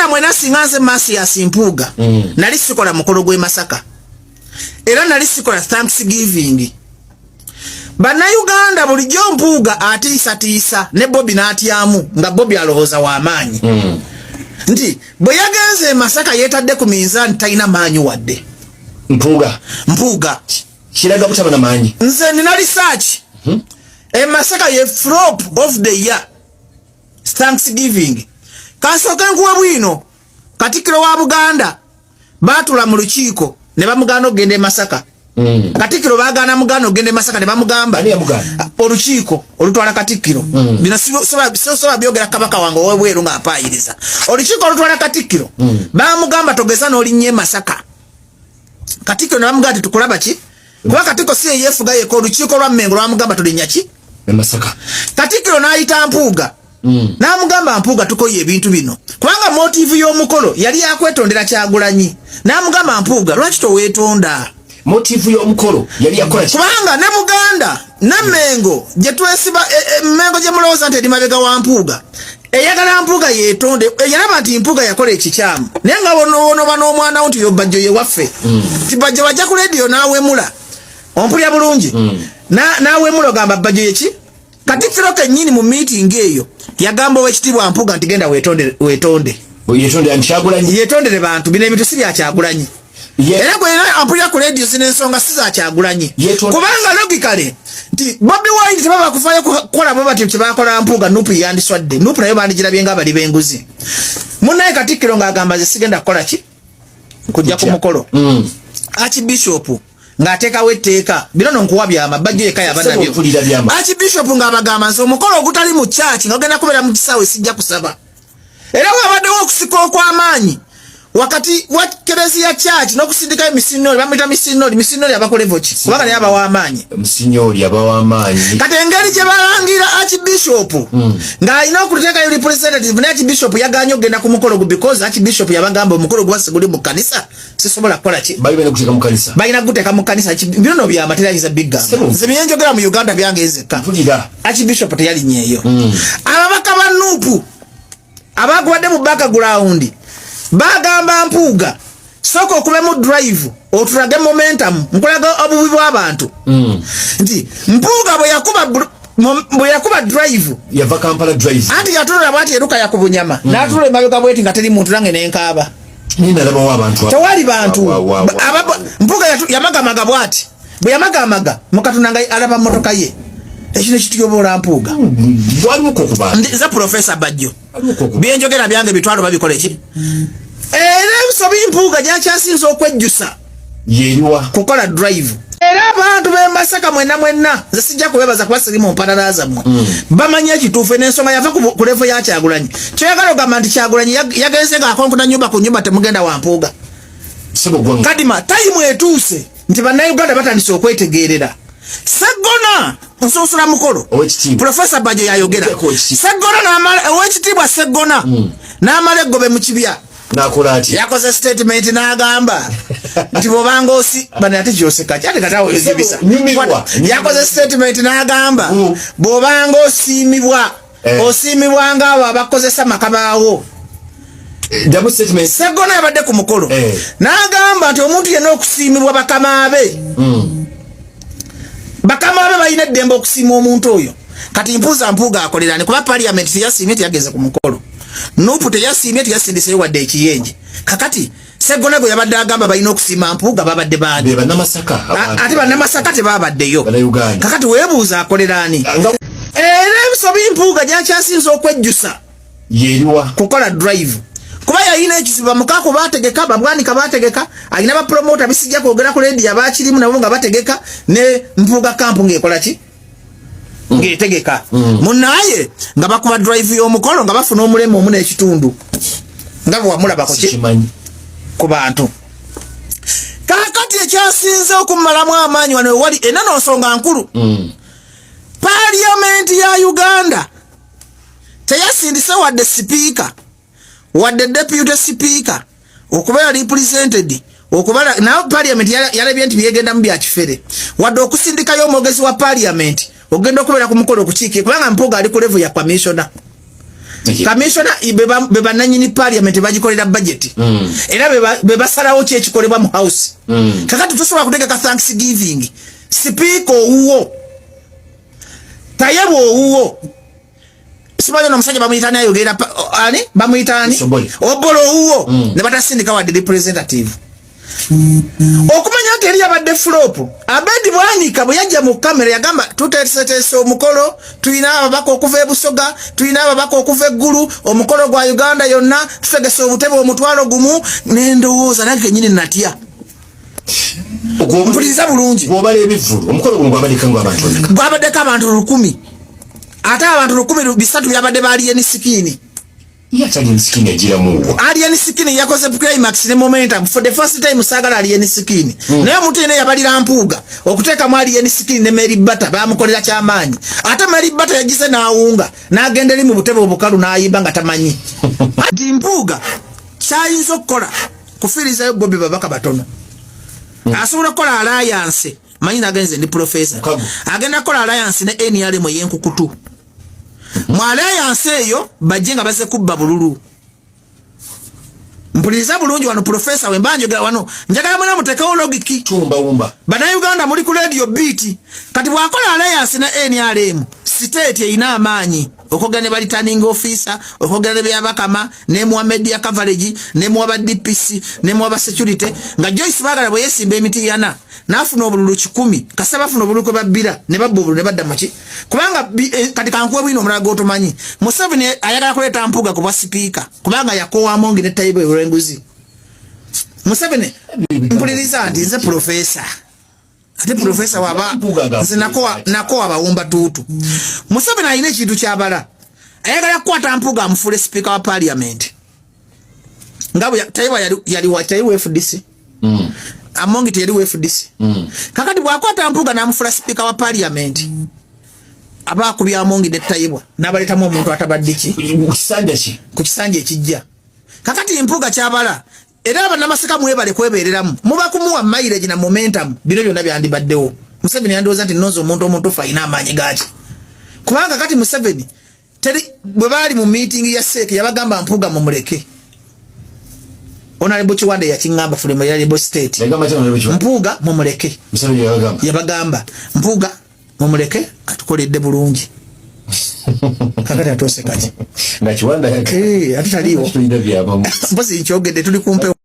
Bannayuganda mwena, singa nze Mathias Mpuuga, nali sikola mukolo gw'e Masaka, era nali sikola Thanksgiving. Bannayuganda, bulijjo Mpuuga atiisatiisa ne Bobi n'atyamu, nga Bobi alowooza w'amaanyi, nti bwe yagenze e Masaka yeetadde ku minzaani, talina maanyi wadde. Mpuuga? Mpuuga. Kiraga butaba na maanyi. Nze nina research. E Masaka ye flop of the year Thanksgiving. Kansooke nkuwe bwino. Katikkiro wa Buganda baatula mu lukiiko ne bamugaana okugenda e Masaka. Katikkiro baagaana mugaana okugenda e Masaka ne bamugamba Ani yamugaana? Olukiiko olutwala katikkiro. Bino sisobola byogera kabaka wange ow'ebweru nga mpaayiriza. Olukiiko olutwala katikkiro bamugamba, "Togeza n'olinnya e Masaka." Katikkiro ne bamugamba, "Tetukulaba ki?" Kuba katikkiro si yeyeefuga yekka. Olukiiko lwa Mmengo lwamugamba, "Tulinnya ki?" E Masaka. Katikkiro n'ayita Mpuuga n'amugamba, "Mpuuga, tukoye ebintu bino," kubanga motive y'omukolo yali yakwetondera Kyagulanyi. N'amugamba, "Mpuuga, lwaki toweetonda?" Motive y'omukolo yali yakola ki? Kubanga ne Buganda ne Mengo gye twesiba, Mengo gye mulowooza nti eri mabega wa Mpuuga, eyagala Mpuuga yeetonde. Yalaba nti Mpuuga yakola ekikyamu, naye nga bonoba n'omwana wo nti yo Bajjo ye waffe, ti Bajjo bajja ku lediyo n'awemula, ompulya bulungi? N'awemula ogamba Bajjo yeki. Katikkiro kennyini mu meeting eyo yagamba Owekitiibwa Mpuuga nti, "Genda weetonde, weetonde." Yetonde nti Kyagulanyi. Yeetondere bantu. Bino ebintu si bya Kyagulanyi. Era gwena ampulira ku rediyo, zino ensonga si za Kyagulanyi, kubanga logically nti Bobi Wine tebaba kufayo kukola bwe batyo kyebakola Mpuuga, NUP yandiswadde. NUP nayo bandigirabye nga abali b'enguzi. Munaye katikkiro ng'agamba, "Ze sigenda kukola ki kujja ku mukolo." Archbishop ng'ateekawo etteeka. Bino no nkuwa byama, Bajjo yekka yaba Ssebo, nabyo. mpulira byama. Archbishop ng'abagamba, "Nze omukolo ogutali mu church nga ogenda kubeera mu kisaawe sijja kusaba." Era wabaddewo okusika okw'amaanyi wakati wa kereziya, church n'okusindikayo misinoli. Bamuyita misinoli. Misinoli abakola evoki, kubanga naye abawa amaanyi. Musinyoli abawa amaanyi. Kati engeri gye balangira archbishop ng'alina okuteekayo representative, naye archbishop yaganye okugenda ku mukolo gu, because archbishop yabagamba, "Omukolo gwase guli mu kanisa, sisobola kukola ki." Bali balina kuteeka mu kanisa. Balina kuguteeka mu kanisa. Bino no byama, terayinza bigamba. Ssebo. Nze byenjogera mu Uganda byange nzekka. Mpulira. Archbishop teyalinnyeeyo. Ababaka ba NUP abakubadde mu background bagamba Mpuuga, "Sooka okubemu drive otulage momentum." Nkulaga obubi bw'abantu nti Mpuuga bwe yakuba drive, Yava Kampala drive. Anti yatunula bwati eruka yakubunyama, n'atunula emabega bweti nga teri muntu, nange nenkaaba. Naye nalabawo abantu. Tewali bantu. Wa- Mpuuga yamagamaga bwati. Bwe yamagamaga mukatuna nga alaba motoka ye, ekino kituyoboola Mpuuga. Waliwoko ku bantu. Nze Profesa Bajjo, Waliwoko ku byenjogera byange bitwalo babikola eki. Era ensobi Mpuuga gyakyasinza okwejjusa Yeriwa? kukola drive. Era abantu b'e Masaka mwenna mwenna, nze sijja kubebaza kuba siri mu mpalala zammwe, bamanyi ekituufu. N'ensonga yava ku level ya Kyagulanyi. Kyoyagala ogamba nti Kyagulanyi yagenze ng'akonkona nyumba ku nyumba, "Temugenda wa Mpuuga." Sebo gwanga. Kadima, time etuuse nti Bannayuganda batandise okwetegeerera. Seggona nsunsula mukolo. Owekitiibwa. Profesa Bajo yayogera. Owekitiibwa. Seggona n'amala, Owekitiibwa Seggona n'amala eggobe mu kibya. Nakola atya? Yakoze statement n'agamba nti bwobanga osi bano, ate gyoseka kyate katawo yozibisa. Nyumirwa. Yakoze statement n'agamba, "Bw'obanga osiimibwa, osiimibwa ng'abo abakozesa makabaawo." Ddamu statement. Seggona yabadde ku mukolo n'agamba nti omuntu yenna okusiimibwa bakama be, bakama be balina eddembe okusiima omuntu oyo. Kati mpuuza, Mpuuga akolerani? Kuba parliament teyasiimye, teyageze ku mukolo. NUP teyasiimye, teyasindiseyo wadde ekiyenje. Kakati Seggona gwe yabadde agamba balina okusiima Mpuuga babadde baani? Be Bannamasaka. Ate Bannamasaka tebabaddeyo. Bannayuganda. Kakati weebuuza, akolerani? Era ensobi Mpuuga gyakyasinza okwejjusa Yeriwa? kukola drive, kuba yalina ekizibu. Bamukaako bategeka, babwanika bategeka, alina bapromota bisijja kwogera ku lediyo abakirimu nabo nga bategeka, ne Mpuuga camp ng'ekola ki, ng'etegeka munaye nga bakuba drive y'omukolo nga bafuna omulema omu n'ekitundu nga bwe wamulabako ki Sikimanyi. ku bantu. Kaakati ekyasinze okumalamu amaanyi wano wewali enano nsonga nkulu. Paaliyamenti ya Uganda teyasindise wadde sipiika wadde deputy speaker okubeera represented okubala naye. Parliament yalabye nti byegendamu bya kifere, wadde okusindikayo omwogezi wa parliament ogenda okubeera ku mukolo okukiikire, kubanga Mpuuga ali ku level ya commissioner. Commissioner be bananyini parliament, bagikolera budget era be basalawo ki ekikolebwa mu house. Kakati tusobola kutegeka Thanksgiving, sipiika owuwo, Tayebwa owuwo, simanyi ono omusajja bamuyita ani, ayogera ani, bamuyita ani? Soboli. Obola owuwo, ne batasindika wadde representative. Okumanya nti eri yabadde flop, Abedi Bwanika bwe yajja mu kamera yagamba, "Tuteeseteese omukolo, tulina ababaka okuva e Busoga, tulina ababaka okuva eggulu, omukolo gwa Uganda yonna, tutegese obutebe 10,000." Nendowooza nange kenyini natya. Mpuliriza bulungi. Bwobala ebivvulu, omukolo guno gwabaddeko ngo abantu bameka? Gwabaddeko abantu 1,000, ate abantu 300,000 byabadde ba Alien Skin. Ye ate Alien Skin agiramuwa? Alien Skin yakoze climax ne momentum for the first time. Sagala Alien Skin, naye omuntu yena yabalira Mpuuga okuteekamu Alien Skin ne Mary Bata bamukolera kyamaanyi. Ate Mary Bata yagize n'awunga n'agenda eri mu butebe obukalu n'ayimba nga tamanyi ati Mpuuga kyayinza okukola kufiirizayo Bobi babaka batono. Asobola okukola alliance, manyi nagenze ndi professor. Mukago. Agenda kukola alliance ne NRM ey'enkukutu. Mu alliance eyo bajje nga baze kubba bululu. Mpuliriza bulungi wano, professor, wemba njogera wano njagala mwena mutekewo logic. Tuwumbawumba. Bannayuganda muli ku radio beat. Kati bwakola alliance ne NRM, state erina amaanyi okwogera ne ba returning officer, okwogera ne byabakama, nemuwa media coverage, nemuwa ba DPC, nemuwa ba security. Nga Joyce Bagala bwe yesimba emiti yana n'afuna obululu 100, kasa bafuna obululu kwe babbira ne babba obululu ne badda muki kubanga kati kankuwe bwino omulala gw'otomanyi. Museveni ayagala kuleeta Mpuuga ku bwa sipiika kubanga yakoowa Amongi ne Tayebwa olw'enguzi. Museveni, mpuliriza nti nze professor, ate professor waba Mpuuga nze nakowa bawumba tuutu. Museveni alina ekintu kyabala, ayagala kukwata Mpuuga amufuule sipiika wa parliament nga bwe Tayebwa yali wa Tayebwa FDC. Amongi teyali wa FDC. Kakati bwakwata Mpuuga n'amufuula sipiika wa parliament, aba akubya Amongi ne Tayebwa n'abaleetamu omuntu atabadde ki Ku kisanja ki? Ku kisanja ekijja. Kakati Mpuuga kyabala, era abannamasaka mwebale kwebeereramu, muba kumuwa mileage na momentum. Bino byonna byandibaddewo. Museveni yandowooza nti nonze omuntu omutuufu alina amaanyi gaki, kubanga kati Museveni teri bwe baali mu meeting ya CEC yabagamba, "Mpuuga mumuleke." Honorable Kiwanda yakiŋŋamba from Honorable State. Yagamba ki Honorable Kiwanda? "Mpuuga mumuleke." Museveni yabagamba? Yabagamba, "Mpuuga mumuleke, atukoledde bulungi." Kakati atuuse kati nga Kiwanda Eh, ate taliiwo. Tulina byabamu. Mpozi nkyogedde, tuli kumpewo.